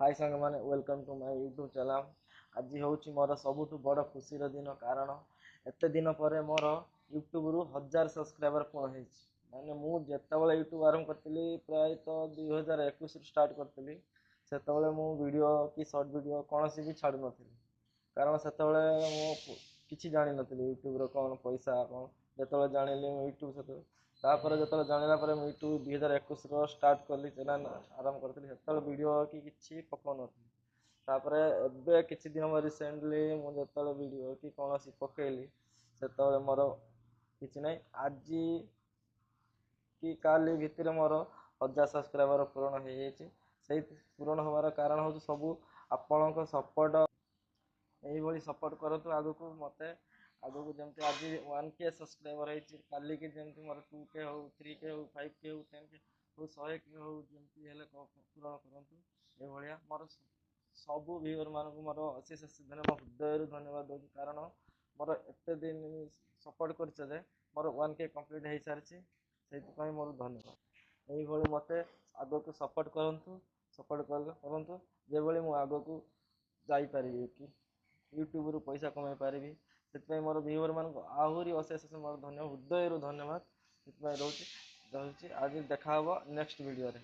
High ସାଙ୍ଗମାନେ, welcome to my YouTube channel. ଆଜି ହେଉଛି ମୋର ସବୁଠୁ ବଡ଼ ଖୁସିର ଦିନ, କାରଣ ଏତେ ଦିନ ପରେ ମୋର ୟୁଟ୍ୟୁବରୁ 1000 ସବସ୍କ୍ରାଇବର ପୂରଣ ହେଇଛି। ମାନେ ମୁଁ ଯେତେବେଳେ ୟୁଟ୍ୟୁବ ଆରମ୍ଭ କରିଥିଲି, ପ୍ରାୟତଃ 2021ରୁ ଷ୍ଟାର୍ଟ କରିଥିଲି, ସେତେବେଳେ ମୁଁ ଭିଡ଼ିଓ କି ସର୍ଟ ଭିଡ଼ିଓ କୌଣସି ବି ଛାଡ଼ୁନଥିଲି, କାରଣ ସେତେବେଳେ ମୁଁ କିଛି ଜାଣିନଥିଲି ୟୁଟ୍ୟୁବର କ'ଣ ପଇସା କ'ଣ। ଯେତେବେଳେ ଜାଣିଲି ମୁଁ ୟୁଟ୍ୟୁବ ସେତେବେଳେ, ତାପରେ ଯେତେବେଳେ ଜାଣିଲା ପରେ ମୁଁ ୟୁଟ୍ୟୁବ 2021ର ଷ୍ଟାର୍ଟ କଲି, ଚ୍ୟାନେଲ୍ ଆରମ୍ଭ କରିଥିଲି, ସେତେବେଳେ ଭିଡ଼ିଓ କି କିଛି ପକାଉନଥିଲି। ତାପରେ ଏବେ କିଛି ଦିନ ରିସେଣ୍ଟଲି ମୁଁ ଯେତେବେଳେ ଭିଡ଼ିଓ କି କୌଣସି ପକେଇଲି, ସେତେବେଳେ ମୋର କିଛି ନାହିଁ, ଆଜି କି କାଲି ଭିତରେ ମୋର 1000 ସବସ୍କ୍ରାଇବର ପୂରଣ ହେଇଯାଇଛି। ସେଇ ପୂରଣ ହେବାର କାରଣ ହେଉଛି ସବୁ ଆପଣଙ୍କ ସପୋର୍ଟ। ଏଇଭଳି ସପୋର୍ଟ କରନ୍ତୁ ଆଗକୁ ମୋତେ, ଆଗକୁ ଯେମିତି ଆଜି 1K subscriber ହେଇଛି, କାଲିକି ଯେମିତି ମୋର 2K ହଉ, 3K ହଉ, 5K ହଉ, 10K ହଉ, 100K ହଉ, ଯେମିତି ହେଲେ ପୂରଣ କରନ୍ତୁ। ଏଇଭଳିଆ ମୋର ସବୁ ଭିଉଅରମାନଙ୍କୁ ମୋର ଅଶେଷ ଅଶେଷ ଧନ୍ୟବାଦ, ହୃଦୟରୁ ଧନ୍ୟବାଦ ଦେଉଛି, କାରଣ ମୋର ଏତେ ଦିନ ସପୋର୍ଟ କରିଛ ଯେ ମୋର 1K complete ହେଇସାରିଛି, ସେଇଥିପାଇଁ ମୋର ଧନ୍ୟବାଦ। ଏଇଭଳି ମୋତେ ଆଗକୁ ସପୋର୍ଟ କରନ୍ତୁ, ସପୋର୍ଟ କରନ୍ତୁ, ଯେଭଳି ମୁଁ ଆଗକୁ ଯାଇପାରିବି କି ୟୁଟ୍ୟୁବରୁ ପଇସା କମାଇ ପାରିବି। ସେଥିପାଇଁ ମୋର ଭିଉଅରମାନଙ୍କୁ ଆହୁରି ଅଶେଷ ଅଶେଷ ମୋର ଧନ୍ୟବାଦ, ହୃଦୟରୁ ଧନ୍ୟବାଦ ସେଥିପାଇଁ ରହୁଛି। ଆଜି ଦେଖା ହେବ ନେକ୍ସଟ ଭିଡ଼ିଓରେ।